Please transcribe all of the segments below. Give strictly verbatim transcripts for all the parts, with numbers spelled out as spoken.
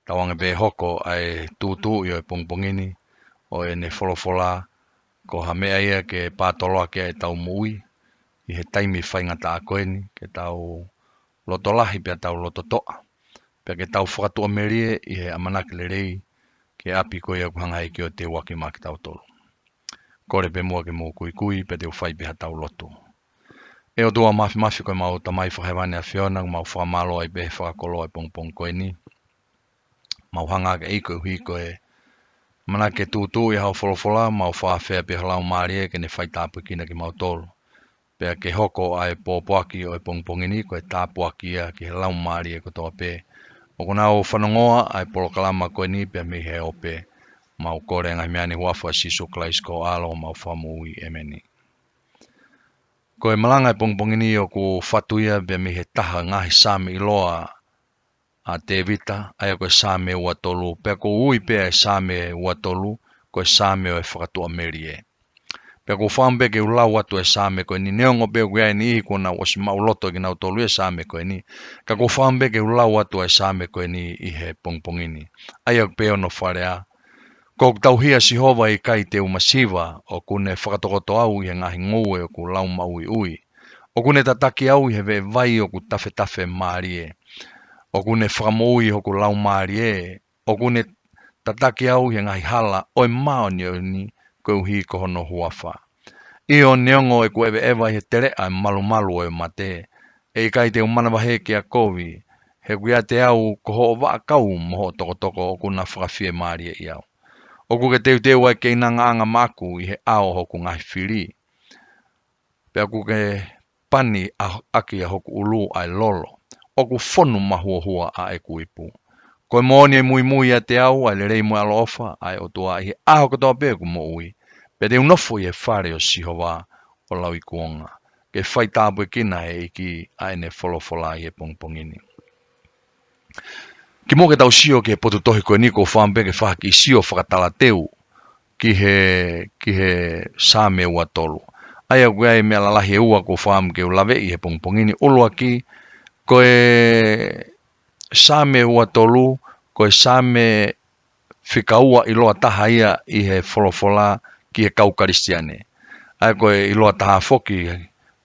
Tauange pē hoko ʻa e tūtuuʻi ʻo e pongipongi ni ʻo ʻene folofola, ko ha meʻa ia ke pātoloaki ʻa ʻetau moʻui ʻi he taimi faingataʻa ko eni, ke tau loto lahi pea tau loto toʻa, pea ke tau fakatuʻamelie ʻi he ʻamanaki lelei ki he ʻapi ko ia ʻoku hanga ʻe he ʻEiki ʻo teuaki maʻa kitautolu. Kole pē muʻa ke mou kuikui pea te u fai pē haʻatau lotu. ʻE ʻOtua Māfimafi, ko ʻemau Tamai Fakahēvani ʻAfiona, ʻoku mau fakamālō ai pē he fakakoloa ʻo e pongipongi ko eni. Mau hanga ake ʻEiki koeʻuhi ko e ʻamanaki ke tūtuuʻi ʻa hoʻo folofola, mau fakafeʻao pē ho Laumālie ke ne faitāpuekina kimautolu. Pea ke hoko ʻa e pōpoaki ʻo e pongipongi ni ko e tāpuaki ia ki he laumālie kotoa pē ʻoku nau fanongoa ʻa e polokalama ko eni pea mei he ope. Mau kole ngaahi meʻa ni ʻi he huafa ʻo Sīsū Kalaisi ko ho ʻAlo, homau Fakamoʻui. ʻĒmeni. Ko e malanga ʻo e pongipongi ni ʻoku fatu ia pea mei he taha ʻo e ngaahi Saame ʻiloa ʻa Tēvita, ʻa ia ko e Saame ua tolu, pea ʻoku ui pē ʻa e Saame ua tolu ko e Saame ʻo e Fakatuʻamelie. Pea ʻoku ou fakaʻamu pē ke u lau atu ʻa e Saame ko eni, neongo pē ʻoku ʻi ai e niʻihi kuo nau ʻosi maʻuloto ʻe kinautolu ia ʻa e Saame ko eni, ka ʻoku ou fakaʻamu pē ke u lau atu ʻa e Saame ko eni ʻi he pongipongi ni. ʻA ia ʻoku pehē hono fakalea: Ko hoku tauhi ʻa Sihova, ʻe ʻikai te u masiva, ʻoku ne fakatokoto au ʻi he ngaahi ngoue ʻoku laumaʻuiʻui. ʻOku ne tataki au ʻi he veʻe vai ʻoku tafetafe mālie. ʻOku ne fakamoʻui hoku laumālie. ʻOku ne tataki au ʻi he ngaahi hala ʻo e māʻoniʻoni koeʻuhi ko hono huafa. ʻIo, neongo ʻeku ʻeveʻeva ʻi he teleʻa ʻo e malumalu ʻo e mate, ʻe ʻikai te u manavahē kia kovi, he ʻoku ʻiate au ko hoʻo vaʻakau mo hoʻo tokotoko ʻoku na fakafiemālieʻi au. ʻOku ke teuteu ʻa e keinangaʻanga maʻaku ʻi he ʻao ʻo hoku ngaahi fili. Pea ʻoku ke pani ʻa, ʻaki ʻa hoku ʻulu ʻa e lolo. ʻOku fonu mahuohua ʻa ʻeku ipu. Ko e moʻoni ʻe muimui ʻiate au ʻa e lelei mo e ʻaloʻofa ʻa e ʻOtua ʻi he ʻaho kotoa pē ʻeku moʻui. Pea te u nofo ʻi he fale ʻo Sihova ʻo lauikuonga. Ke faitāpuekina ʻe he ʻEiki ʻa ʻene folofola ʻi he pongipongi ni. Kimuʻa ke tau sio ki he potu tohi ko eni, ʻoku ou fakaʻamu pē ke fai ha kiʻi sio fakatalateu ki he, ki he Saame ua tolu. ʻA ia ʻoku ʻi ai e meʻa lalahi ʻe ua ʻoku ou fakaʻamu ke u laveʻi he pongipongi ni. ʻUluaki, ko e Saame ua tolu, ko e Saame fika ua ʻiloa taha ia ʻi he folofola ki he kau Kalisitiane. ʻA ia ko e ʻiloa taha foki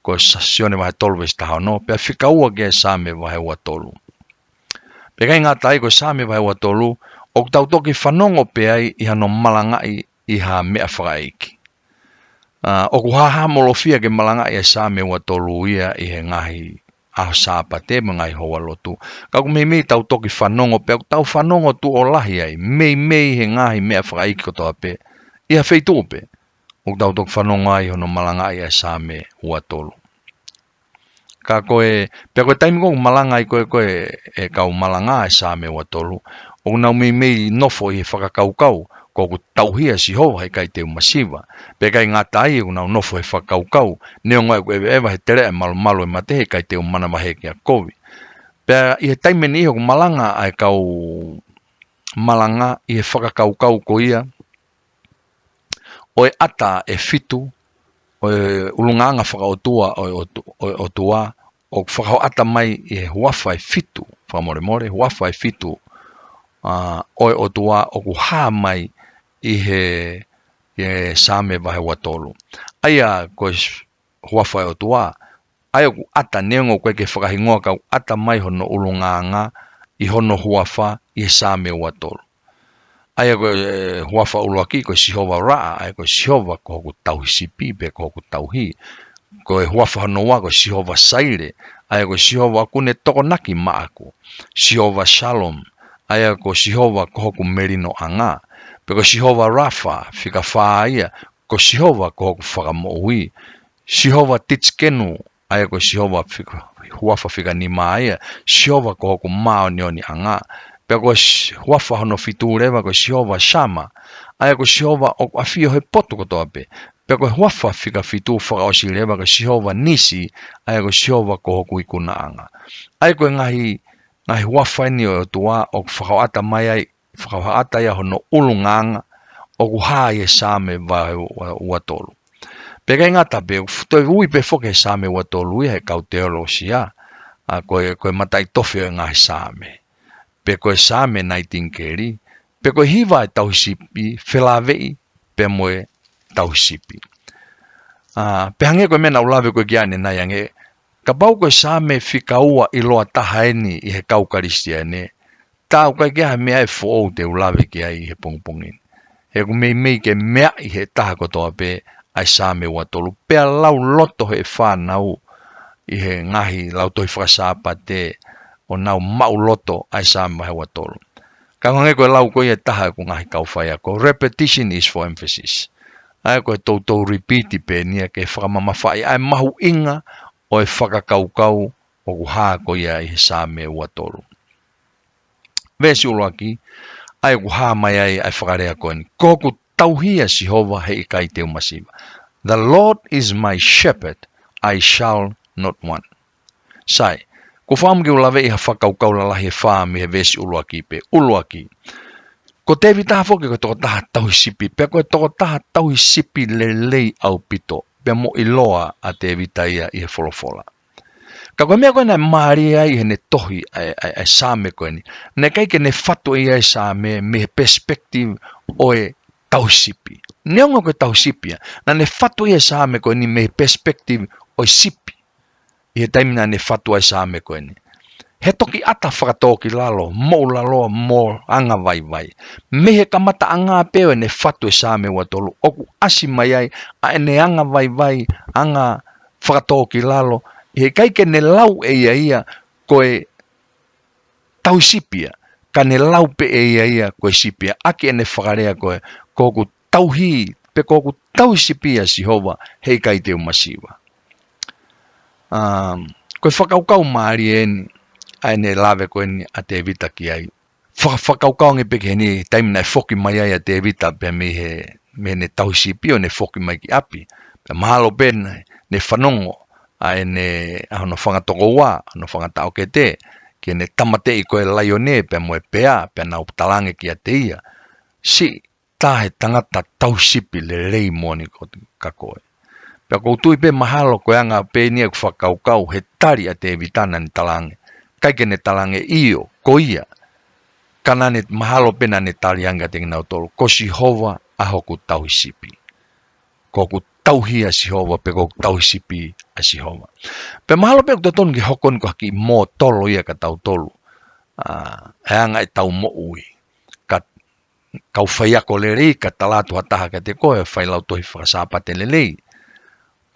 ko Sa-, Sione vahe tolu veesi taha ono, pea fika ua ki he Saame vahe ua tolu. Pea ʻikai ngata ai, ko e Saame vahe ua tolu, ʻoku tau toki fanongo pē ai ʻi hano malangaʻi ʻi ha meʻa fakaʻeiki. ʻA, ʻoku hāhāmolofia ke malangaʻi ʻa e Saame ua tolu ia ʻi he ngaahi ʻaho Sāpate mo e ngaahi houalotu. Ka ʻoku meimei tau toki fanongo, pea ʻoku tau fanongo tuʻo lahi ai, meimei he ngaahi meʻa fakaʻeiki kotoa pē, ʻi ha feituʻu pē, ʻoku tau toki fanongo ai hono malangaʻi ʻa e Saame ua tolu. Ka ko e, pea ko e taimi ko ē ʻoku malanga ai ko ē, ko ē ʻe he kau malanga ʻa e Saame ua tolu, ʻoku nau meimei nofo ʻi he fakakaukau, ko hoku tauhi ʻa Sihova, ʻe ʻikai te u masiva. Pea ʻikai ngata ai, ʻoku nau nofo he fakakaukau, neongo ʻeku ʻeveʻeva he teleʻa ʻo e malumalu ʻo e mate, ʻe ʻikai te u manavahē kia kovi. Pea ʻi he taimi ʻe niʻihi ʻoku malanga ʻa e kau malanga ʻi he fakakaukau ko ia ʻo e ʻata ʻe fitu ʻo e ʻulungaanga fakaʻotua ʻo e ʻOtu-, ʻo e ʻOtua, ʻoku fakahoʻata mai ʻi he huafa ʻe fitu, fakamolemole, huafa ʻe fitu, ʻa, ʻo e ʻOtua ʻoku hā mai ʻi he, ʻi he Saame vahe ua tolu. ʻA ia ko e s-, huafa ʻo e ʻOtua, ʻa ia ʻoku ʻata, neongo ʻoku ʻikai ke fakahingoa, ka ʻoku ʻata mai hono ʻulungaanga ʻi hono huafa ʻi he Saame ua tolu. ʻA ia ko e, ʻe, huafa ʻuluaki ko e Sihova Raʻa, ʻa ia ko e Sihova ko hoku tauhi sipi pe ko hoku tauhi. Ko e huafa hono ua ko e Sihova Saile, ʻa ia ko e Sihova ʻoku ne tokonaki maʻaku. Sihova Shalom, ʻa ia ko Sihova ko hoku melinoʻanga. Pe ko Sihova Rafa, fika fā ia, ko Sihova ko hoku fakamoʻui. Sihova Titsikenu, ʻa ia ko Sihova fika, huafa fika nima ia, Sihova ko hoku māʻoniʻoniʻanga. Pea ko e s-, huafa hono fitu leva ko Sihova Sama, ʻa ia ko Sihova ʻoku ʻafio he potu kotoa pē. Pea ko e huafa fika fitu fakaʻosi leva ko Sihova Nisi, ʻa ia ko Sihova ko hoku ikunaʻanga. ʻA ia ko e ngaahi, ngaahi huafa eni ʻo e ʻOtua ʻoku fakahoʻata mai ai, fakahoʻata ia hono ʻulungaanga ʻoku hā ʻi he Saame vahe ua, ua tolu. Pea ʻikai ngata pē, ʻoku f-, toe ui pē foki he Saame ua tolu ia ʻe he kau teolosia, ʻa, ko e, ko e mataʻitofe ʻo e ngaahi Saame. pe ko e Saame naʻe tingikeli, pe ko e hiva ʻa e tauhi sipi, felāveʻi pea mo e tauhi sipi. ʻA, pea hangē ko e meʻa naʻa ku lave ko ē ki ai ʻanenai ange, kapau ko e Saame fika ua ʻiloa taha eni ʻi he kau Kalisitiane, tā ʻoku ʻikai ke ʻi ai ha meʻa ʻe foʻou te u lave ki ai ʻi he pongipongi ni. He ʻoku meimei ke meaʻi ʻe he taha kotoa pē ʻa e Saame ua tolu, pea lau loto ʻe he fānau ʻi he ngaahi lautohi faka-Sāpate ʻo nau maʻu loto ʻa e Saame vahe ua tolu. Ka hangē ko e lau ko ia ʻe taha ʻeku ngaahi kau faiako, repetition is for emphasis. ʻA ia ko e toutou repeat pē eni ia ke fakamamafaʻi ʻa e mahuʻinga ʻo e fakakaukau ʻoku hā ko ia ʻi he Saame ua tolu. Veesi ʻuluaki, ʻa ia ʻoku hā mai ai ʻa e fakalea ko eni: Ko hoku tauhi ʻa Sihova, he ʻikai te u masiva. The Lord is my shepherd, I shall not want. Sai, ʻoku ou fakaʻamu ke u laveʻi ha fakakaukau lalahi ʻe fā mei he veesi ʻuluaki pē. ʻUluaki, ko Tēvita foki ko e tokotaha tauhi sipi, pea ko e tokotaha tauhi sipi lelei ʻaupito, pea mo ʻiloa ʻa Tēvita ia ʻi he folofola. Ka ko e meʻa ko ē naʻe mālie ai ʻi heʻene tohi ʻa e, ʻa e, ʻa e Saame ko eni, naʻe ʻikai ke ne fatu ʻe ia e Saame mei he perspective ʻo e tauhi sipi. Neongo ko e tauhi sipi ia, naʻa ne fatu ʻe ia e Saame ko eni mei he perspective ʻo e sipi ʻi he taimi naʻa ne fatu ai e Saame ko eni. He toki ʻata fakatōkilalo, moʻulaloa mo angavaivai. Mei he kamataʻanga pē ʻo ʻene fatu e Saame ua tolu, ʻoku ʻasi mai ai ʻa ʻene angavaivai, anga fakatōkilalo, he ʻikai ke ne lau ʻe ia ia ko e tauhi sipi ia, ka ne lau pē ʻe ia ia ko e sipi ia, ʻaki ʻene fakalea ko e, ko hoku tauhi, pe ko hoku tauhi sipi ʻa Sihova, he ʻikai te u masiva. Um, ko e fakakaukau mālie eni, ʻa ʻene lave ko eni ʻa Tēvita ki ai. Fa-, fakakaukau ange pē ki heni, taimi naʻe foki mai ai ʻa Tēvita pea mei he, mei heʻene tauhi sipi ʻo ne foki mai ki ʻapi. Pea mahalo pē naʻe, ne fanongo ʻa ʻene, ʻa hono fanga tokoua, hono fanga taʻokete, ki heʻene tāmateʻi ko e laione pea mo e pea, pea nau talaange kiate ia: Siʻi tā he tangata tauhi sipi lelei moʻoni ko, ka ko e. Pea ʻoku ou tui pē mahalo ko e anga pē eni ʻeku fakakaukau he tali ʻa Tēvita naʻa ne talaange. ʻIkai ke ne talaange ʻio, ko ia. Ka naʻa ne mahalo pē naʻa ne tali ange kiate kinautolu: Ko Sihova ʻa hoku tauhi sipi. Ko hoku tauhi ʻa Sihova, pe ko hoku tauhi sipi ʻa Sihova. Pea mahalo pē ʻoku totonu ke hoko eni ko ha kiʻi mōtolo ia kia tautolu. ʻA, he anga ʻetau moʻui. Ka kau faiako lelei, ka tala atu ha taha kiate koe, fai lautohi faka-Sāpate lelei.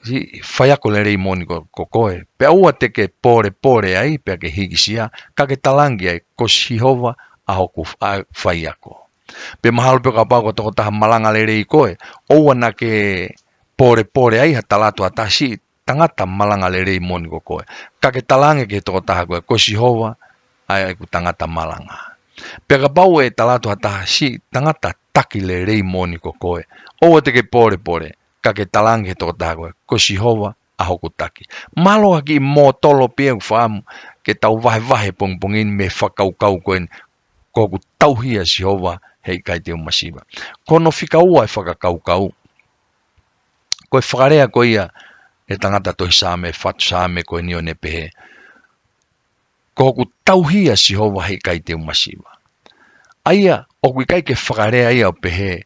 Siʻi faiako lelei moʻoni ko, ko koe. Pea ʻoua te ke pōlepole ai, pea ke hikisia, ka ke talaange ai: Ko Sihova ʻa hoku f-, ʻa, faiako. Pea mahalo pē kapau ko e tokotaha malanga lelei koe, ʻoua naʻa ke pōlepole ai ha tala atu ha taha: Siʻi tangata malanga lelei moʻoni ko koe. Ka ke talaange ki he tokotaha ko ē: Ko Sihova ʻa ʻeku tangata malanga. Pea kapau ʻe tala atu ha taha: Siʻi tangata taki lelei moʻoni ko koe, ʻoua te ke pōlepole, ka ke talaange ki he tokotaha ko ē: Ko Sihova ʻa hoku taki. Mahalo ha kiʻi mōtolo pē ia ʻoku ou fakaʻamu ke tau vahevahe pongipongi ni mei he fakakaukau ko eni: Ko hoku tauhi ʻa Sihova, he ʻikai te u masiva. Ko hono fika ua e fakakaukau, ko e fakalea ko ia ʻa e tangata tohi Saame, fatu Saame ko eni, ʻo ne pehē: Ko hoku tauhi ʻa Sihova, he ʻikai te u masiva. ʻA ia, ʻoku ʻikai ke fakalea ia ʻo pehē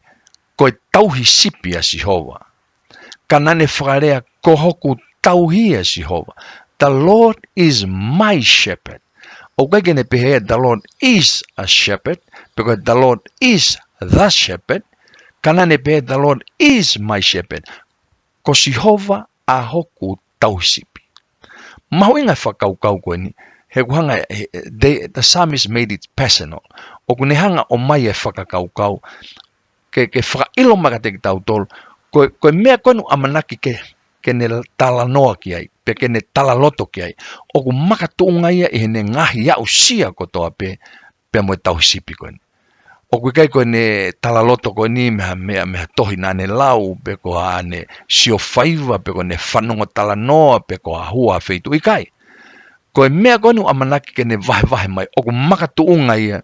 ko e tauhi sipi ʻa Sihova. Ka naʻa ne fakalea: Ko hoku tauhi ʻa Sihova. The Lord is my shepherd. ʻOku ʻikai ke ne pehē the Lord is a shepherd, pe ko e the Lord is the shepherd. Ka naʻa ne pehē: The Lord is my shepherd. Ko Sihova ʻa hoku tauhi sipi. Mahuʻinga e fakakaukau ko eni, he ʻoku hanga, he, he, they, the psalmist made it personal. ʻOku ne hanga ʻo ʻomai e fakakaukau ke, ke fakaʻilo mai kiate kitautolu, ko e, ko e meʻa ko eni ʻoku ʻamanaki ke, ke ne talanoa ki ai, pe ke ne talaloto ki ai, ʻoku makatuʻunga ia ʻi heʻene ngaahi aʻusia kotoa pē, pea mo e tauhi sipi ko eni. ʻOku ʻikai ko ʻene talaloto ko eni mei ha meʻa, mei ha tohi naʻa ne lau, pe ko haʻane sio faiva, pe ko ʻene fanongo talanoa, pe ko ha hua feituʻu, ʻikai. Ko e meʻa ko eni ʻoku ʻamanaki ke ne vahevahe mai, ʻoku makatuʻunga ia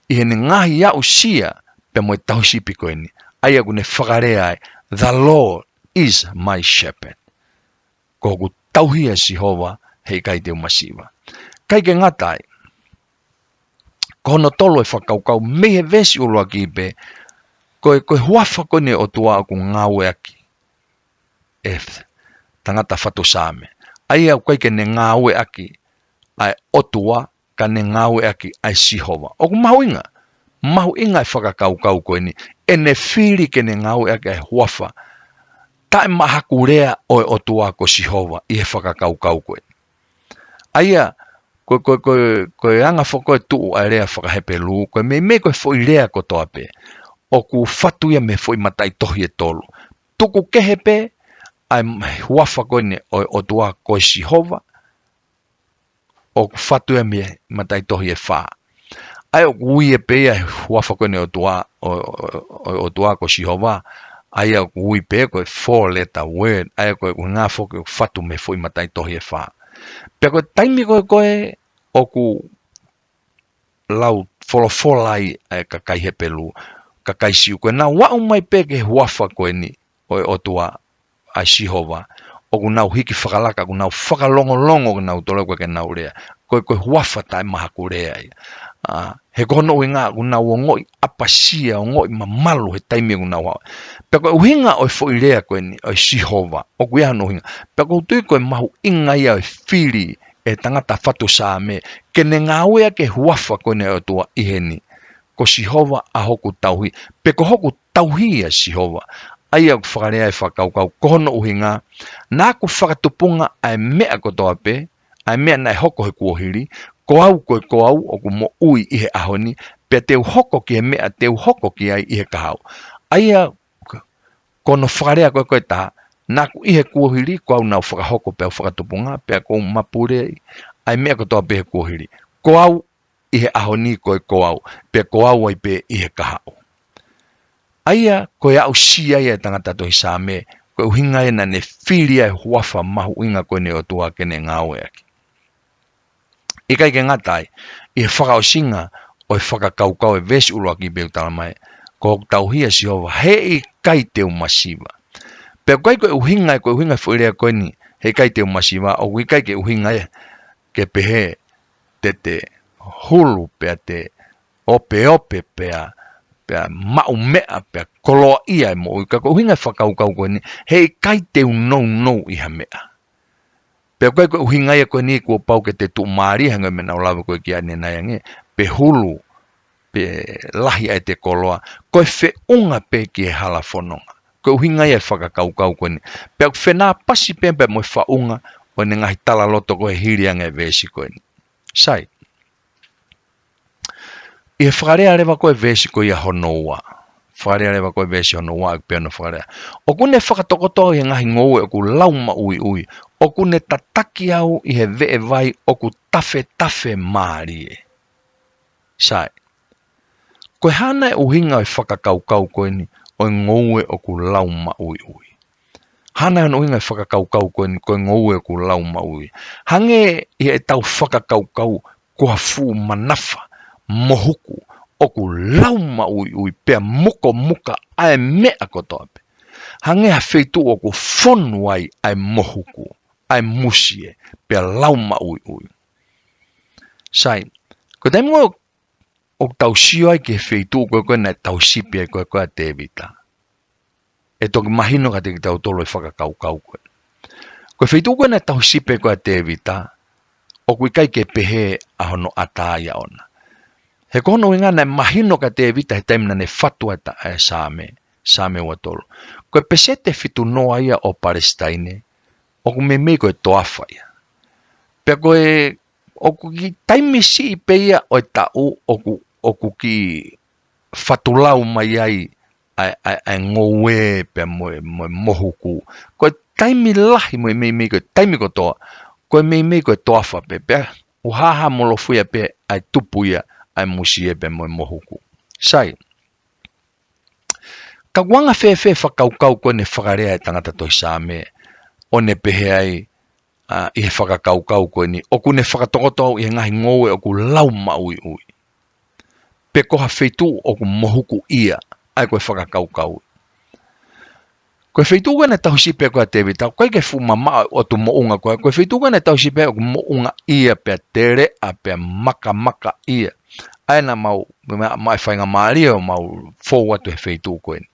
ʻi heʻene ngaahi aʻusia pea mo e tauhi sipi ko eni. ʻA ia ʻoku ne fakalea ai: The Lord is my shepherd. Ko hoku tauhi ʻa Sihova, he ʻikai te u masiva. ʻIkai ke ngata ai, ko hono tolu e fakakaukau mei he veesi ʻuluaki pē, ko e, ko e huafa ko eni ʻo e ʻOtua ʻoku ngāueʻaki ʻe he tangata fatu Saame. ʻA ia ʻoku ʻikai ke ne ngāueʻaki ʻa e ʻOtua, ka ne ngāueʻaki ʻa e Sihova. ʻOku mahuʻinga, mahuʻinga e fakakaukau ko eni, ʻene fili ke ne ngāueʻaki ʻa e huafa taʻemahakulea ʻo e ʻOtua ko Sihova ʻi he fakakaukau ko eni. ʻA ia, ko, ko, ko, ko e anga foki ʻo e tuʻu ʻa e lea fakaHepelū, ko e meimei ko e foʻi lea kotoa pē ʻoku fatu ia mei he foʻi mataʻitohi ʻe tolu. Tuku kehe pē ʻa e huafa ko eni ʻo e ʻOtua ko e Sihova, ʻoku fatu ia mei he mataʻitohi ʻe fā. ʻA ia ʻoku ui ia pē ia ʻa e huafa ko eni ʻo e ʻOtua, ʻo, ʻo, ʻo, ʻo e ʻOtua ko Sihova, ʻa ia ʻoku ui pē ko e four letter word, ʻa ia ko e ʻuhinga foki ʻoku fatu mei he foʻi mataʻitohi ʻe fā. Pea ko e taimi ko ē ko ē ʻoku lau folofola ai ʻa e kakai Hepelū, kakai Siu, ko ʻenau aʻu mai pē ki he huafa ko eni ʻo e ʻOtua, ʻa Sihova, ʻoku nau hiki fakalaka, ʻoku nau fakalongolongo, ʻoku nau toloi ko ē ke nau lea. Ko e, ko e huafa taʻemahakulea ia. ʻA, he ko hono ʻuhinga ʻoku nau ongoʻi ʻapasia, ongoʻi mamalu he taimi ʻoku nau haʻu. Pea ko e ʻuhinga ʻo e foʻi lea ko eni, ʻo e Sihova, ʻoku ʻi ai hono ʻuhinga. Pea ʻoku ou tui ko e mahuʻinga ia ʻo e fili ʻe he tangata fatu Saame, ke ne ngāueʻaki e huafa ko eni ʻo e ʻOtua ʻi heni. Ko Sihova ʻa hoku tauhi, pe ko hoku tauhi ʻa Sihova. ʻA ia ʻoku fakalea e fakakaukau, ko hono ʻuhinga, naʻa ku fakatupunga ʻa e meʻa kotoa pē, ʻa e meʻa naʻe hoko he kuohili, ko au ko e ko au ʻoku moʻui ʻi he ʻaho ni, pea te u hoko ki he meʻa te u hoko ki ai ʻi he kahaʻu. ʻA ia ko hono fakalea ko ē ko e taha, naʻa ku ʻi he kuohili, ko au naʻa ku fakahoko pea u fakatupunga, pea ʻoku ou mapule ai ʻa e meʻa kotoa pē he kuohili. Ko au ʻi he ʻaho ni ko e ko au, pea ko au ai pē ʻi he kahaʻu. ʻA ia, ko e aʻusia ia e tangata tohi Saame, ko e ʻuhinga ia naʻa ne fili ʻa e huafa mahuʻinga ko eni ʻo e ʻOtua ke ne ngāueʻaki. ʻIkai ke ngata ai, ʻi he fakaʻosinga ʻo e fakakaukau e veesi ʻuluaki pē ʻoku tala mai, ko hoku tauhi ʻa Sihova, he ʻikai te u masiva. Pea ʻoku ʻikai ko e ʻuhinga, ko e ʻuhinga foʻi lea ko eni, he ʻikai te u masiva, ʻoku ʻikai ke ʻuhinga ia ke pehē te te hulu pea te opeope pea, pea maʻu meʻa pea koloaʻia e moʻui, ka ko e ʻuhinga e fakakaukau ko eni, he ʻikai te u nounou ʻi ha meʻa. Pea ʻoku ʻikai ko e ʻuhinga ia ko eni kuo pau ke te tuʻumālie hangē ko e meʻa naʻa ku lave ko ē ki ai ʻanenai ange, pe hulu, pe lahi ʻa ʻete koloa, ko e feʻunga pē ki he hala fononga. Ko e ʻuhinga ia e fakakaukau ko eni. Pea ʻoku fenāpasi pē pea mo e faʻunga ʻo ʻene ngaahi talaloto ko ē hili ange e veesi ko eni. Sai. ʻI he fakalea leva ko ē veesi ko ia hono ua. Fakalea leva ko ē veesi hono ua ʻoku pehē hono fakalea. ʻOku ne fakatokoto au ʻi he ngaahi ngoue ʻoku lau maʻuiʻui. ʻOku ne tataki au ʻi he veʻe vai ʻoku tafetafe mālie. Sai. Ko e hā nai e ʻuhinga ʻo e fakakaukau ko eni ʻo e ngoue ʻoku lau maʻuiʻui? Hā nai hono ʻuhinga e fakakaukau ko eni ko e ngoue ʻoku lau maʻuiʻui? Hangē ʻi heʻetau fakakaukau ko ha fuʻu manafa, mohuku, ʻoku lau maʻuiʻui pea mukomuka ʻa e meʻa kotoa pē. Hangē ha feituʻu ʻoku fonu ai ʻa e mohuku, ʻa e musie, pea lau maʻuiʻui. Sai, ko e taimi ʻoku tau sio ai ki he feituʻu ko ē ko ē naʻe tauhi sipi ai ko ē ko ē ʻa Tēvita. ʻE toki mahino kiate kitautolu e fakakaukau ko ē. Ko e feituʻu ko ē naʻe tauhi sipi ai ko ē ʻa Tēvita, ʻoku ʻikai ke pehē ʻa hono ʻatā ia ʻona. He ko hono ʻuhinga naʻe mahino kia Tēvita he taimi naʻa ne fatu ai ʻa e Saame, Saame ua tolu. Ko e peseti ʻe fitu noa ia ʻo Palesitaine, ʻoku meimei ko e toafa ia. Pea ko e, ʻoku kiʻi taimi siʻi pē ia ʻo e taʻu ʻoku, ʻoku kiʻi fatu lau mai ai ʻa e, ʻa e, ʻa e ngoue pea mo e, mo e mohuku. Ko e taimi lahi mo e meimei ko e taimi kotoa, ko e meimei ko e toafa pē, pea ʻoku hāhāmolofuʻia pē ʻa e tupu ia ʻa e musie pea mo e mohuku. Sai. Ka ʻoku anga fēfē e fakakaukau ko eni naʻe fakalea ʻe he tangata tohi Saame, ʻo ne pehē ai, ʻa, ʻi he fakakaukau ko eni, ʻoku ne fakatokoto au ʻi he ngaahi ngoue ʻoku lau maʻuiʻui. Pe ko ha feituʻu ʻoku mohuku ia, ʻa ia ko e fakakaukau. Ko e feituʻu ko ē naʻe tauhi sipi ai ko ē ʻa Tēvita, ʻoku ʻikai ke fuʻu mamaʻo e ʻotu moʻunga ko ē, ko e feituʻu ko ē naʻe tauhi sipi ai ʻoku moʻunga ia pea teleʻa pea makamaka ia. ʻa ē naʻa mau, ma, ma e faingamālie ʻo mau fou atu he feituʻu ko eni.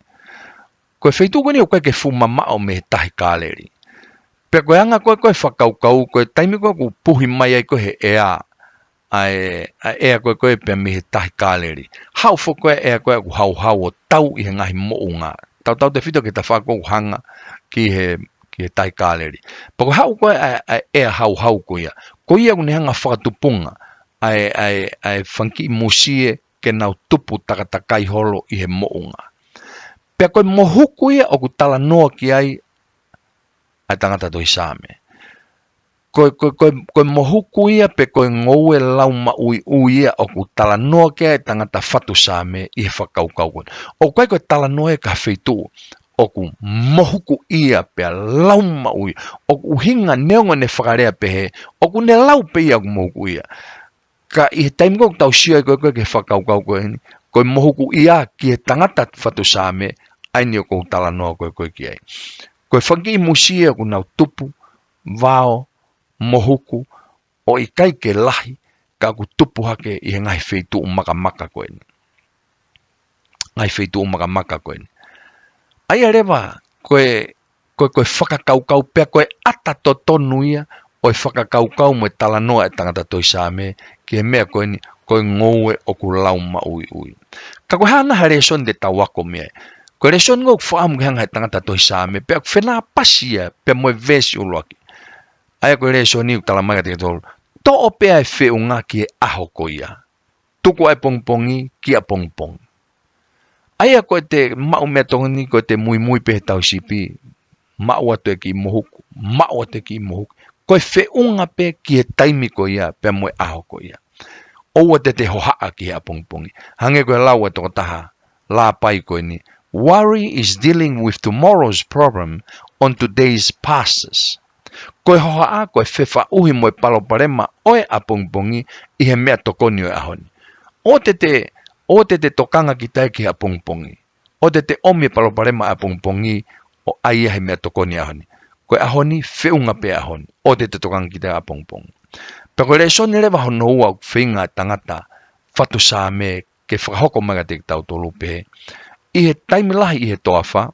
Ko e feituʻu ko eni ʻoku ʻikai ke fuʻu mamaʻo mei he Tahi Kāleli. Pea ko e anga ko ē ko e fakakaukau, ko e taimi ko ē ʻoku puhi mai ai ko ē he ʻea, ʻa e, ʻa e ʻea ko ē ko ē pea mei he Tahi Kāleli. Haʻu foki ko ē ʻea ko ē ʻoku hauhau ʻo tau ʻi he ngaahi moʻunga. Tautautefito ki he tafaʻaki ʻoku hanga ki he, ki he Tahi Kāleli. Pea ko e haʻu ko ē ʻa e, ʻa e ʻea hauhau ko ia. Ko ia ʻoku ne hanga fakatupunga ʻa e, ʻa e, ʻa e fanga kiʻi musie ke nau tupu takatakai holo ʻi he moʻunga. Pea ko e mohuku ia ʻoku talanoa ki ai ʻa e tangata tohi Saame. Ko e, ko e, ko e, ko e mohuku ia pe ko e ngoue lau maʻuiʻui ia ʻoku talanoa ki ai ʻa e tangata fatu Saame ʻi he fakakaukau ko ē. ʻOku ʻikai ko e talanoa ia ki ha feituʻu ʻoku mohuku ia pea lau maʻuiʻui. ʻOku ʻuhinga neongo ʻene fakalea pehē, ʻoku ne lau pē ia ʻoku mohuku ia. Ka ʻi he taimi ko ē ʻoku tau sio ai ko ē ko ē ki he fakakaukau ko eni, ko e mohuku ia ki he tangata fatu Saame, ʻa eni ʻoku ou talanoa ko ē ko ē ki ai. Ko e fanga kiʻi musie ʻoku nau tupu, vao, mohuku, ʻo ʻikai ke lahi, ka ʻoku tupu hake ʻi he ngaahi feituʻu makamaka ko eni. Ngaahi feituʻu makamaka ko eni. ʻA ia leva, ko e, ko e, ko e fakakaukau pea ko e ʻata totonu ia ʻo e fakakaukau mo e talanoa ʻa e tangata tohi Saame ki he meʻa ko eni, ko e ngoue ʻoku lau maʻuiʻui. Ka ko e hā nai ha lēsoni te tau ako mei ai? Ko e lēsoni ʻoku fakaʻamu ke hanga he tangata tohi Saame, pea ʻoku fenāpasi ia pea mo e veesi ʻuluaki. ʻA ia ko e lēsoni ʻoku talamai kiate kitautolu, toʻo pē ʻa e feʻunga ki he ʻaho ko ia. Tuku ʻa e pongipongi ki ʻapongipongi. ʻA ia ko ʻete maʻu meʻatokoni, ko ʻete muimui pē he tauhisipi, maʻu atu e kiʻi mohuku, maʻu atu e kiʻi mohuku. Ko e feʻunga pē ki he taimi ko ia, pea mo e ʻaho ko ia. ʻOua te te hohaʻa ki he ʻapongipongi. Hangē ko e lau ʻa e tokotaha lāpai ko eni, "Worry is dealing with tomorrow's problem on today's passes." Ko e hohaʻa, ko e fefaʻuhi mo e palopalema ʻo e ʻapongipongi ʻi he meʻatokoni ʻo e ʻaho ni. ʻOua te te, ʻoua te te tokanga kita ki he ʻapongipongi. ʻOua te te ʻomi e palopalema ʻapongipongi ʻo ʻai ia he meʻatokoni ʻaho ni. Ko e ʻaho ni, feʻunga pē ʻaho ni. ʻOua te te tokanga kita ʻapongipongi. Pea ko e lēsoni leva hono ua ʻoku feinga e tangata fatu Saame ke fakahoko mai kiate kitautolu pē. ʻI he taimi lahi ʻi he toafa,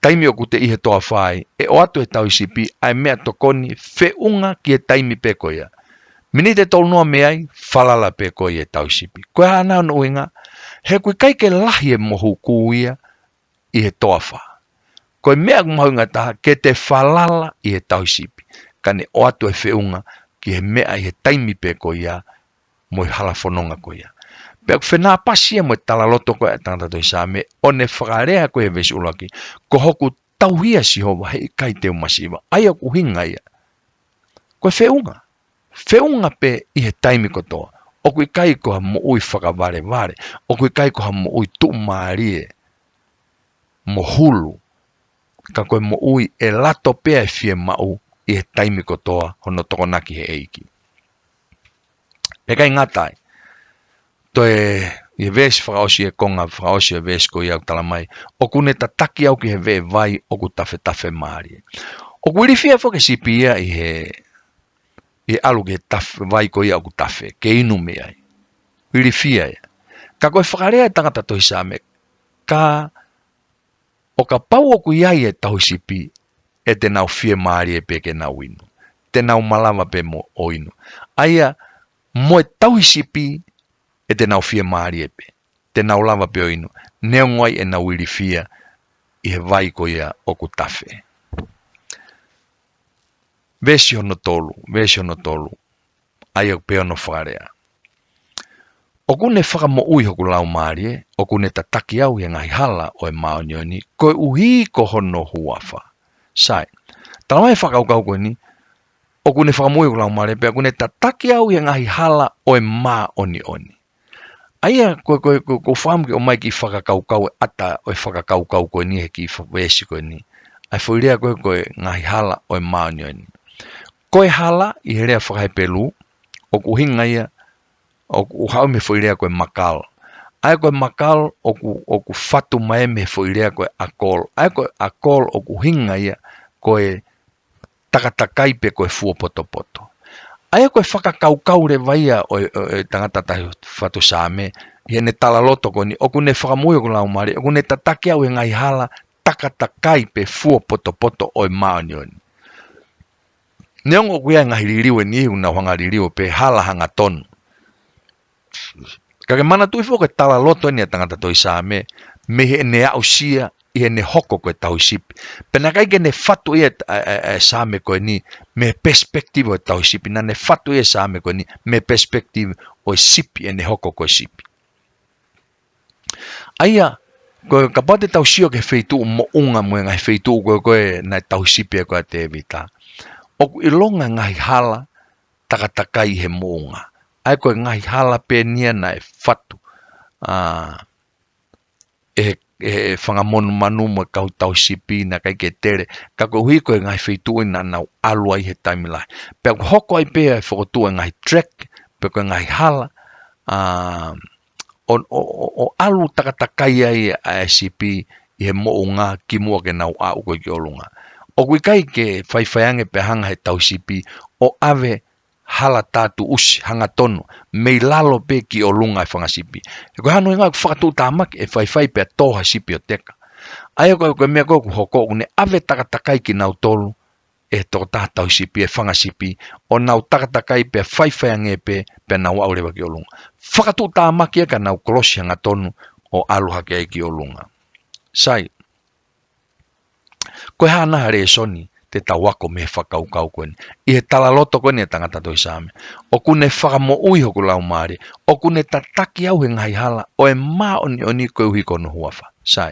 taimi ʻoku te ʻi he toafa ai, ʻe ʻoatu he tauhisipi ʻa e meʻatokoni feʻunga ki he taimi pē ko ia. Miniti ʻe tolunoa mei ai, falala pē koe ʻi he tauhisipi. Ko e hā nai hono ʻuhinga? He ʻoku ʻikai ke lahi e mohuku ia ʻi he toafa. Ko e meʻa ʻoku mahuʻinga taha ke te falala ʻi he tauhisipi. Ka ne ʻoatu e feʻunga ki he meʻa ʻi he taimi pē ko ia mo e hala fononga ko ia. Pea ʻoku fenāpasi ia mo e talaloto ko ē ʻa e tangata tohi Saame, ʻo ne fakalea ko ē he veesi ʻuluaki, "Ko hoku tauhi ʻa Sihova, he ʻikai te u masiva." ʻA ia ʻoku ʻuhinga ia. Ko e feʻunga. Feʻunga pē ʻi he taimi kotoa. ʻOku ʻikai ko ha moʻui fakavalevale. ʻOku ʻikai ko ha moʻui tuʻumālie mo hulu. Ka ko e moʻui ʻe lato pē ʻa e fiemaʻu ʻi he taimi kotoa hono tokonaki he ʻEiki. Pea ʻikai ngata ai. Toe ʻi he veesi fakaʻosi, e konga fakaʻosi e veesi ko ia ʻoku talamai, "ʻOku ne tataki au ki he veʻe vai ʻoku tafetafe mālie." ʻOku ilifia foki e sipi ia ʻi he, ʻi he ʻalu ki he taf-, vai ko ia ʻoku tafe, ke inu mei ai. Ilifia ia. Ka ko e fakalea e tangata tohi Saame, ka ʻo kapau ʻoku ʻi ai e tauhisipi, ʻe te nau fiemālie pē ke nau inu. Te nau malava pē mo ʻo inu. ʻA ia, mo e tauhisipi, ʻe te nau fiemālie pē. Te nau lava pē ʻo inu. Neongo ai ʻenau ilifia ʻi he vai ko ia ʻoku tafe. Veesi hono tolu, veesi hono tolu. ʻA ia ʻoku pehē hono fakalea, "ʻOku ne fakamoʻui hoku laumālie, ʻoku ne tataki au ʻi he ngaahi hala ʻo e māʻoniʻoni, koeʻuhi ko hono huafa." Sai, talamai e fakakaukau ko eni, "ʻOku ne fakamoʻui hoku laumālie, pea ʻoku ne tataki au ʻi he ngaahi hala ʻo e māʻoniʻoni." ʻA ia, ko, ko, ko, ko e fakaʻamu ke ʻomai e kiʻi fakakaukau, e ʻata ʻo e fakakaukau ko eni he kiʻi fa-, veesi ko eni. ʻA e foʻi lea ko ē ko e ngaahi hala ʻo e māʻoniʻoni. Ko e hala ʻi he lea fakaHepelū, ʻoku ʻuhinga ia, ʻoku haʻu mei he foʻi lea ko e makal. ʻA ia ko e makal ʻoku, ʻoku fatu mai mei he foʻi lea ko e akol. ʻA ia ko e akol ʻoku ʻuhinga ia ko e takatakai pe ko e fuopotopoto. ʻA ia ko e fakakaukau leva ia ʻo e, ʻo e tangata tauhi fatu Saame, ʻi heʻene talaloto ko eni, ʻoku ne fakamoʻui hoku laumālie, ʻoku ne tataki au he ngaahi hala takatakai pe fuopotopoto ʻo e māʻoniʻoni. Neongo ʻoku ʻi ai e ngaahi liliu ʻe niʻihi ʻoku nau hanga liliu pē hala hangatonu. Ka ke manatuʻi foki ko e talaloto eni ʻa e tangata tauhi Saame, mei heʻene aʻusia ʻi heʻene hoko ko e tauhi sipi. Pea naʻe ʻikai ke ne fatu ia ʻa e, ʻa e, ʻa e Saame ko eni mei he perspective ʻo e tauhi sipi. Naʻa ne fatu ia e Saame ko eni mei he perspective ʻo e sipi, ʻene hoko ko e sipi. ʻA ia, ko e kapau te tau sio ki he feituʻu moʻunga mo e ngaahi feituʻu ko ē, ko ē naʻe tauhi sipi ai ko ē ʻa Tēvita, ʻoku ʻilonga e ngaahi hala takatakai he moʻunga. ʻA ia ko e ngaahi hala pē eni ia naʻe fatu, ā, ʻe he, ʻe he fanga monumanu mo e kau tauhi sipi naʻe ʻikai ke tele, ka koeʻuhi ko e ngaahi feituʻu naʻa nau ʻalu ai he taimi lahi. Pea ʻoku hoko ai pē ʻa e fokotuʻu e ngaahi track, pe ko e ngaahi hala, ā, ʻo, ʻo, ʻo, ʻo ʻalu takatakai ai ʻa e sipi ʻi he moʻunga kimuʻa ke nau aʻu ko ē ki ʻolunga. ʻOku ʻikai ke faifai ange pea hanga he tauhi sipi ʻo ʻave hala tātuʻusi hangatonu mei lalo pē ki ʻolunga e fanga sipi. He ko e hā hono ʻuhinga? ʻOku fakatuʻutāmaki ʻe faifai pea tō ha sipi ʻo teka. ʻA ia ko e, ko e meʻa ko ē ʻoku hoko, ʻoku ne ʻave takatakai kinautolu ʻe he tokotaha tauhi sipi, e fanga sipi, ʻo nau takatakai pea faifai ange pē, pea nau aʻu leva ki ʻolunga. Fakatuʻutāmaki ia ka nau kolosi hangatonu ʻo ʻalu hake ai ki ʻolunga. Sai, ko e hā nai ha lēsoni te tau ako mei he fakakaukau ko eni, ʻi he talaloto ko eni ʻa e tangata tauhi Saame? ʻOku ne fakamoʻui hoku laumālie, ʻoku ne tataki au he ngaahi hala ʻo e māʻoniʻoni koeʻuhi ko hono huafa. Sai,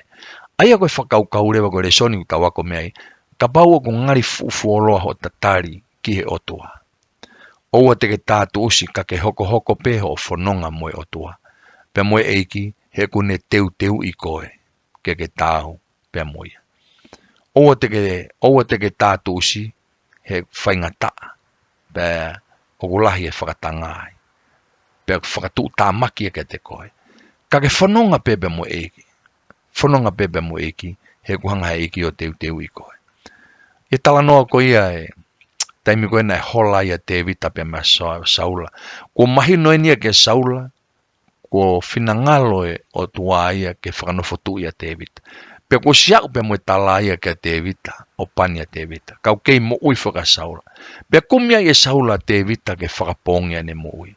ʻa ia ko e fakakaukau leva, ko e lēsoni ʻoku tau ako mei ai, kapau ʻoku ngali fuʻu fuoloa hoʻo tatali ki he ʻOtua, ʻoua te ke tātuʻusi ka ke hokohoko pē hoʻo fononga mo e ʻOtua, pea mo e ʻEiki, he ʻoku ne teuteuʻi koe ke ke taau pea mo ia. ʻOua te ke, ʻoua te ke tātuʻusi he faingataʻa, pea ʻoku lahi e fakatanga ai, pea ʻoku fakatuʻutāmaki ia kiate koe. Ka ke fononga pē pea mo e ʻEiki. Fononga pē pea mo e ʻEiki, he ʻoku hanga he ʻEiki ʻo teuteuʻi koe. ʻI he talanoa ko ia e taimi ko ē naʻe hola ai ʻa Tēvita pea mo Sa-, Saula. Kuo mahino eni ia kia Saula, kuo finangalo e ʻOtua ia ke fakanofotuʻi ʻa Tēvita. Pea kuo ʻosi aʻu pea mo e tala ia kia Tēvita, ʻo pani ʻa Tēvita. Ka ʻoku kei moʻui foki ʻa Saula. Pea kumi ai ʻe Saula ʻa Tēvita ke fakapoongi ʻene moʻui.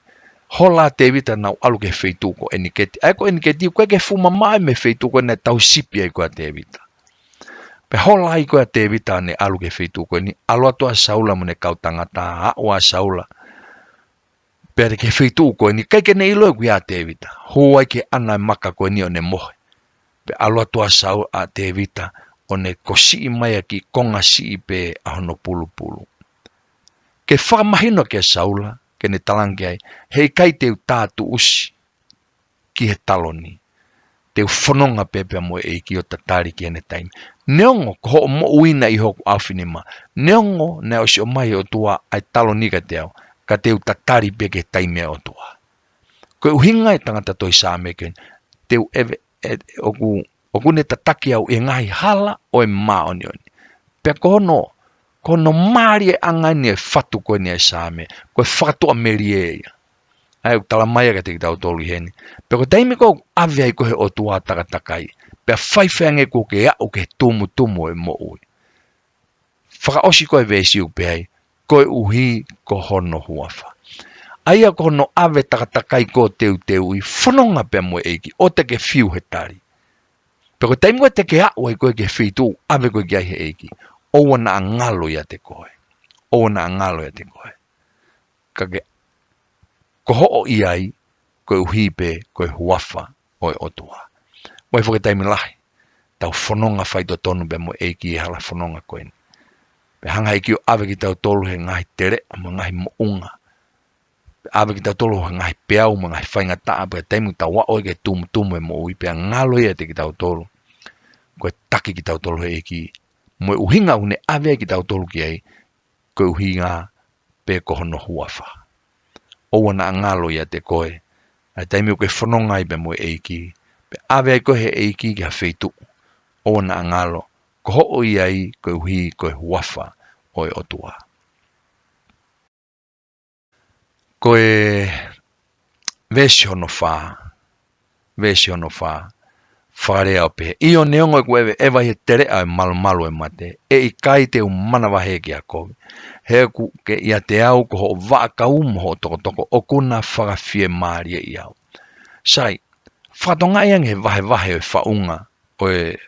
Hola ʻa Tēvita ʻo nau ʻalu ki he feituʻu ko ʻEniketi. ʻA ia ko ʻEniketi ʻoku ʻikai ke fuʻu mamaʻo ia mei he feituʻu ko ē naʻe tauhi sipi ai ko ē ʻa Tēvita. Pea hola ai ko ē ʻa Tēvita ʻo ne ʻalu ki he feituʻu ko eni, ʻalu atu ʻa Saula mo ʻene kau tangata, aʻu ʻa Saula. Pea ki he feituʻu ko eni, ʻikai ke ne ʻilo ʻoku ʻi ai ʻa Tēvita. Hū ai ki he ʻana e maka ko eni ʻo ne mohe. Pea ʻalu atu ʻa Sau-, ʻa Tēvita, ʻo ne kosiʻi mai ʻa e kiʻi konga siʻi pē ʻa hono pulupulu. Ke fakamahino kia Saula, ke ne talaange ai, heʻikai te u tātuʻusi ki he taloni. Te u fononga pē pea mo e ʻEiki ʻo tatali ki heʻene taimi. Neongo ko hoʻo moʻui naʻe ʻi hoku ʻaofinima. Neongo naʻe ʻosi ʻomai ʻe he ʻOtua ʻa e taloni kiate au, ka te u tatali pē ki he taimi ʻa e ʻOtua. Ko e ʻuhinga e tangata tauhi Saame ko eni, te u ʻave, ʻe, ʻoku, ʻoku ne tataki au ʻi he ngaahi hala ʻo e māʻoniʻoni. Pea ko hono, ko hono mālieʻanga eni e fatu ko eni ʻa e Saame, ko e fakatuʻamelie ia. ʻA ia ʻoku talamai ia kiate kitautolu ʻi heni. Pea ko e taimi ko ē ʻoku ʻave ai koe ʻe he ʻOtua takatakai, pea faifai ange kuo ke aʻu ki he tumutumu ʻo e moʻui. Fakaʻosi ko ē veesi ʻoku pehē ai, koeʻuhi ko hono huafa. ʻA ia ko hono ʻave takatakai ko ē ʻo teuteuʻi, fononga pea mo e ʻEiki, ʻoua te ke fiu he tali. Pea ko e taimi ko ē te ke aʻu ai koe ki he feituʻu ʻave koe ki ai he ʻEiki, ʻoua naʻa ngalo ʻiate koe. ʻOua naʻa ngalo ʻiate koe. Ka ke, ko hoʻo ʻi ai, koeʻuhi pē ko e huafa ʻo e ʻOtua. Mou ʻai foki e taimi lahi, tau fononga faitotonu pea mo e ʻEiki he hala fononga ko eni. Pea hanga he ʻEiki ʻo ʻave kitautolu he ngaahi teleʻa mo e ngaahi moʻunga. Pea ʻave kitautolu he ngaahi peau mo e ngaahi faingataʻa, pea taimi ʻoku tau aʻu ai ki he tumutumu ʻo e moʻui, pea ngalo ia ʻiate kitautolu. Ko e taki kitautolu he ʻEiki. Mo e ʻuhinga ʻoku ne ʻave ai kitautolu ki ai, ko e ʻuhinga pē ko hono huafa. ʻOua naʻa ngalo ʻiate koe. ʻA e taimi ʻoku ke fononga ai pea mo e ʻEiki, pea ʻave ai koe he ʻEiki ki ha feituʻu, ʻoua naʻa ngalo, ko hoʻo ʻi ai koeʻuhi ko e huafa ʻo e ʻOtua. Ko e veesi hono fā, veesi hono fā, fakalea ʻo pehē: ʻIo, neongo ʻeku ʻeveʻeva ʻi he teleʻa ʻo e malumalu ʻo e mate, ʻe ʻikai te u manavahē ki ha kovi. He ʻoku ke ʻiate au ko hoʻo vaʻakau mo hoʻo tokotoko, ʻokú na fakafiemālieʻi au. Sai, fakatongaʻi ange he vahevahe ʻo e faʻunga ʻo e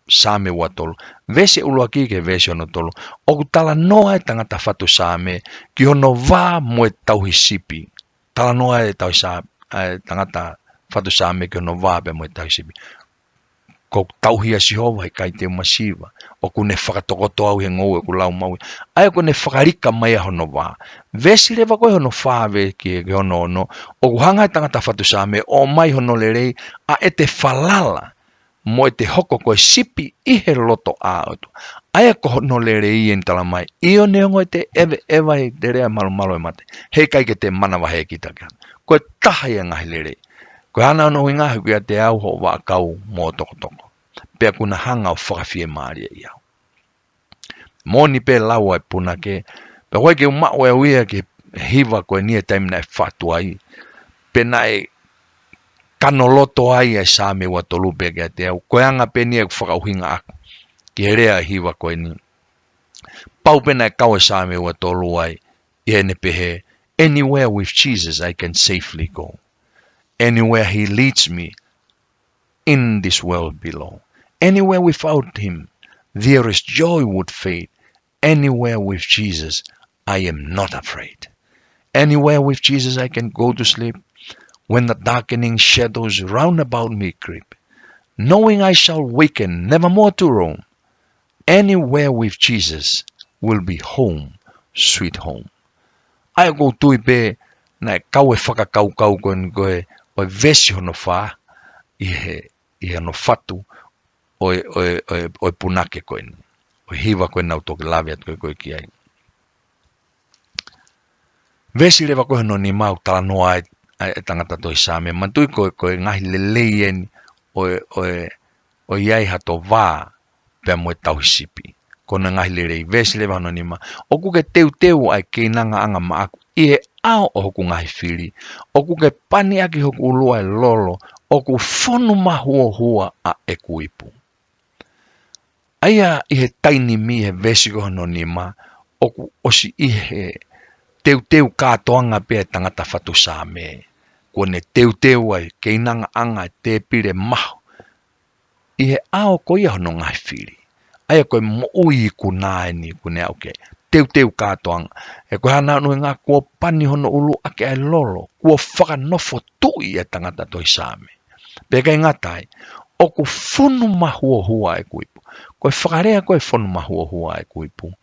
Saame ua tolu. Veesi ʻuluaki ki he veesi hono tolu. ʻOku talanoa e tangata fatu saame ki hono vā mo e tauhi sipi. Talanoa e tauhi sa-, e tangata fatu saame ki hono vā pea mo e tauhi sipi. Ko e tauhi ʻa Sihova, ʻikai te u masiva. ʻOku ne fakatokoto au he ngoue ʻoku lau maʻu. ʻA ia ʻoku ne fakalika mai ʻa hono vā. Veesi leva ko ē hono fā veesi ki, ki hono ono. ʻOku hanga e tangata fatu saame ʻo ʻomai hono lelei ʻa ʻete falala mo ʻete hoko ko e sipi ʻi he lotoʻā ʻo e ʻOtua. ʻA ia ko hono lelei eni, talamai: ʻIo, neongo ʻete ʻeveʻeva ʻi he teleʻa ʻo e malumalu ʻo e mate, he ʻikai ke te manavahē kita ki ha. Ko e taha ia e ngaahi lelei. Ko e hā hono ʻuhinga? He ʻoku ʻiate au hoʻo vaʻakau mo hoʻo tokotoko. Pea ʻokú na hanga ʻo fakafiemālieʻi au. Moʻoni pē lau ʻa e punake, pea ʻoku ʻikai ke u maʻu ʻe au ia ki he hiva ko eni he taimi naʻe fatu ai, pe naʻe kanoloto ai ʻa e Saame ua tolu pē kiate au. Ko e anga pē eni ʻeku fakaʻuhinga ʻaku ki he lea ʻa e hiva ko eni. Pau pē naʻe kau e Saame ua tolu ai ʻi heʻene pehē: Anywhere with Jesus I can safely go. Anywhere he leads me in this world below. Anywhere without him, there is joy would fade. Anywhere with Jesus, I am not afraid. Anywhere with Jesus, I can go to sleep when the darkening shadows round about me creep, knowing I shall waken nevermore to roam. Anywhere with Jesus will be home, sweet home. ʻA ia ʻoku ou tui pē naʻe kau e fakakaukau ko eni ko ē ʻo e veesi hono fā ʻi he, ʻi hono fatu ʻo e, ʻo e, ʻo e, ʻo e punake ko eni, ʻo e hiva ko eni naʻá ku toki lave atu ko ē, ko ē ki ai. Veesi leva ko ē hono nima ʻoku talanoa ai e, e tangata tohi Saame. Manatuʻi ko e, ko e ngaahi lelei eni ʻo e, ʻo e, ʻo ʻi ai hato vā pea mo e tauhi sipi. Ko hono ngaahi lelei. Veesi leva hono nima: ʻOku ke teuteu ʻa e keinangaʻanga maʻaku ʻi he ʻao ʻo hoku ngaahi fili. ʻOku ke pani ʻaki hoku ʻulu ʻa e lolo. ʻOku fonu mahuohua ʻa ʻeku ipu. ʻA ia ʻi he taimi ʻi he veesi ko hono nima, ʻoku ʻosi ʻi he teuteu kātoanga pē ʻa e tangata fatu Saame. Kuó ne teuteu ʻa e keinangaʻanga ʻa e tēpile mahu ʻi he ʻao ko ia hono ngaahi fili. ʻA ia ko e moʻui ikuna eni ʻokú ne aʻu ki ai. Teuteu kātoanga. He ko e hā hono ʻuhinga? Kuo pani hono ʻulu ʻaki ʻa e lolo. Kuo fakanofo tuʻi ʻa e tangata tohi Saame. Pea ʻikai ngata ai, ʻoku fonu mahuohua ʻeku ipu. Ko e fakalea ko ē fonu mahuohua ʻeku ipu,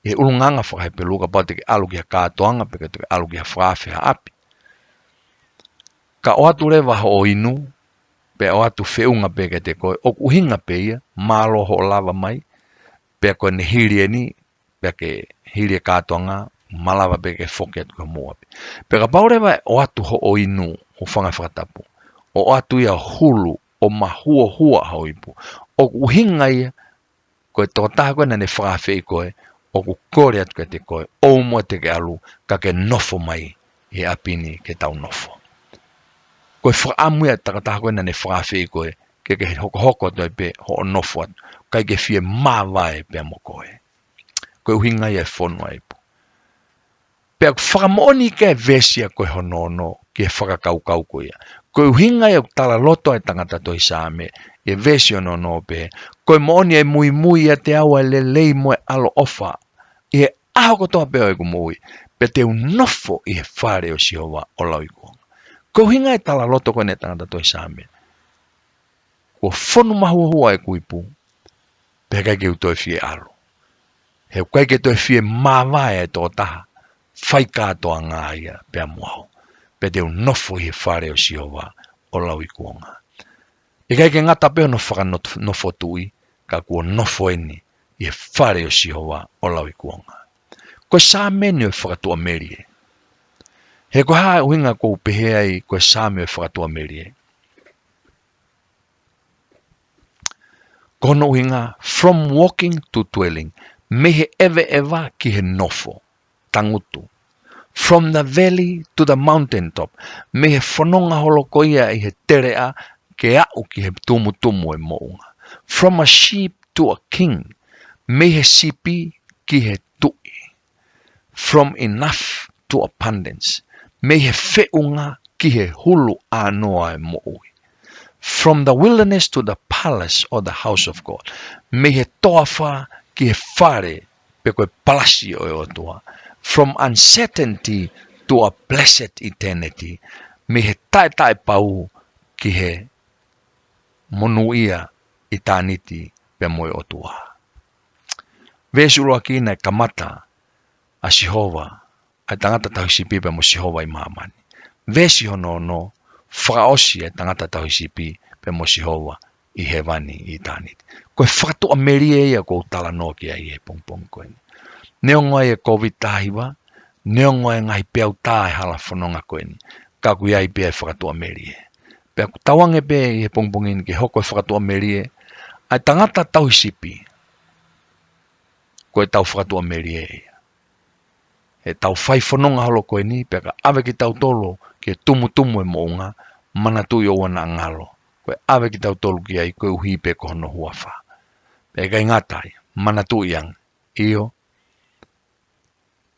ʻi he ʻulungaanga faka-Hepelū, kapau te ke ʻalu ki ha kātoanga, pe te ke ʻalu ki ha fakaafe ha ʻapi, ka ʻoatu leva hoʻo inu, pea ʻoatu feʻunga pē kiate koe, ʻoku ʻuhinga pē ia, mālō hoʻo lava mai, pea ko ʻene hili eni, pea ke hili e kātoanga, malava pē ke foki atu ki hoʻo ʻapi. Pea kapau leva ʻe ʻoatu hoʻo inu, hūfanga he fakatapu, ʻo ʻoatu ia ʻo hulu, ʻo mahuohua hoʻo ipu, ʻoku ʻuhinga ia ko e tokotaha ko ē naʻá ne fakaafeʻi koe, ʻoku kole atu kiate koe, ʻoua muʻa te ke ʻalu, ka ke nofo mai ʻi he ʻapi ni ke tau nofo. Ko e fakaʻamu ia ʻa e tokotaha ko ē naʻá ne fakaafeʻi koe, ke ke hokohoko atu ai pē hoʻo nofo atu, ʻikai ke fie māvae pea mo koe. Ko e ʻuhinga ia e fonu ʻa e ipu. Pea ʻoku fakamoʻoni ki ai e veesi ia ko hono ono ki he fakakaukau ko ia. Ko e ʻuhinga ia ʻoku talaloto ai e tangata tohi Saame ʻi he veesi hono ono ʻo pehē: Ko e moʻoni ʻe muimui ʻiate au ʻa e lelei mo e ʻaloʻofa ʻi he ʻaho kotoa pē ʻo ʻeku moʻui, pea te u nofo ʻi he fale ʻo Sihova ʻo lauikuonga. Ko e ʻuhinga e talaloto ko eni e tangata tohi Saame, kuo fonu mahuohua ʻeku ipu, pea ʻikai ke u toe fie ʻalu. He ʻoku ʻikai ke toe fie māvae ʻa e tokotaha fai kātoanga ia pea mo au, pea te u nofo ʻi he fale ʻo Sihova ʻo lauikuonga. ʻIkai ke ngata pē hono fakanofo tuʻi, ka kuo nofo eni ʻi he fale ʻo Sihova ʻo lauikuonga. Ko e Saame eni ʻo e fakatuʻamelie. He ko e hā e ʻuhinga ʻoku ou pehē ai ko e Saame ʻo e fakatuʻamelie? Ko hono ʻuhinga, from walking to dwelling, mei he ʻeveʻeva ki he nofo, tangutu. From the valley to the mountaintop. Mei he fononga holo ko ia ʻi he teleʻa ke aʻu ki he tumutumu ʻo e moʻunga. From a sheep to a king. Mei he sipi ki he tuʻi. From enough to abundance. Mei he feʻunga ki he hulu ʻānoa ʻo e moʻui. From the wilderness to the palace or the house of God. Mei he toafa ki he fale pe ko e palasi ʻo e ʻOtua. From uncertainty to a blessed eternity. Mei he taʻetaʻepau ki he monūʻia ʻitāniti pea mo e ʻOtua. Veesi ʻuluaki naʻe kamata ʻa Sihova ʻa e tangata tauhi sipi pea mo Sihova ʻi māmani. Veesi hono ono, fakaʻosi ʻa e tangata tauhi sipi pea mo Sihova ʻi hēvani ʻi ʻitāniti. Ko e fakatuʻamelie ia ʻoku ou talanoa ki ai he pongipongi ko eni. Neongo ʻa e Covid taha hiva, neongo ʻa e ngaahi peau tā ʻa e hala fononga ko eni, ka ʻoku ʻi ai pē ʻa e fakatuʻamelie. Pea ʻoku tauange pē ʻi he pongipongi ni ke hoko e fakatuʻamelie, ʻa e tangata tauhi sipi, ko ʻetau fakatuʻamelie ia. He ʻetau fai fononga holo ko eni, pea ka ʻave kitautolu ki he tumutumu ʻo e moʻunga, manatuʻi ʻoua naʻa ngalo. Ko e ʻave kitautolu ki ai koeʻuhi pē ko hono huafa. Pea ʻikai ngata ai, manatuʻi ange, ʻio,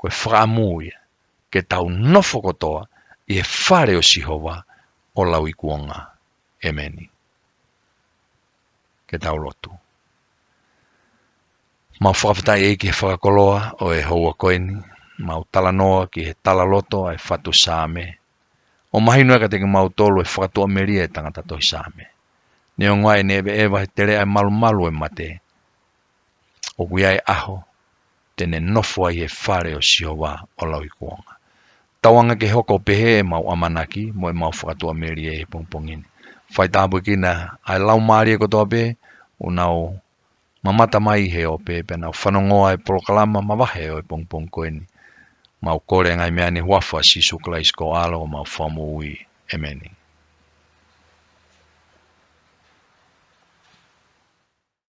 ko e fakaʻamu ia ke tau nofo kotoa ʻi he fale ʻo Sihova ʻo lauikuonga. ʻEmeni. Ke tau lotu. Mau fakafetaʻi ʻEiki he fakakoloa ʻo e houa ko eni, mau talanoa ki he talaloto ʻa e fatu Saame. ʻO mahino ʻa e kiate kimautolu e fakatuʻamelie ʻa e tangata tauhi Saame. Neongo ʻene ʻeveʻeva he teleʻa ʻo e malumalu ʻo e mate, ʻoku ʻi ai e ʻaho te ne nofo ai he fale ʻo Sihova ʻo lauikuonga. Tauange ke hoko pehē ʻemau ʻamanaki mo ʻemau fakatuʻamelie he pongipongi ni. Faitāpuekina ʻa e laumālie kotoa pē ʻoku nau mamata mai he ope pea nau fanongoa e polokalama mavahe ʻo e pongipongi ko eni. Mau kole ngaahi meʻa ni he huafa ʻo Sīsū Kalaisi ko ho ʻAlo ko homau Fakamoʻui. ʻEmeni.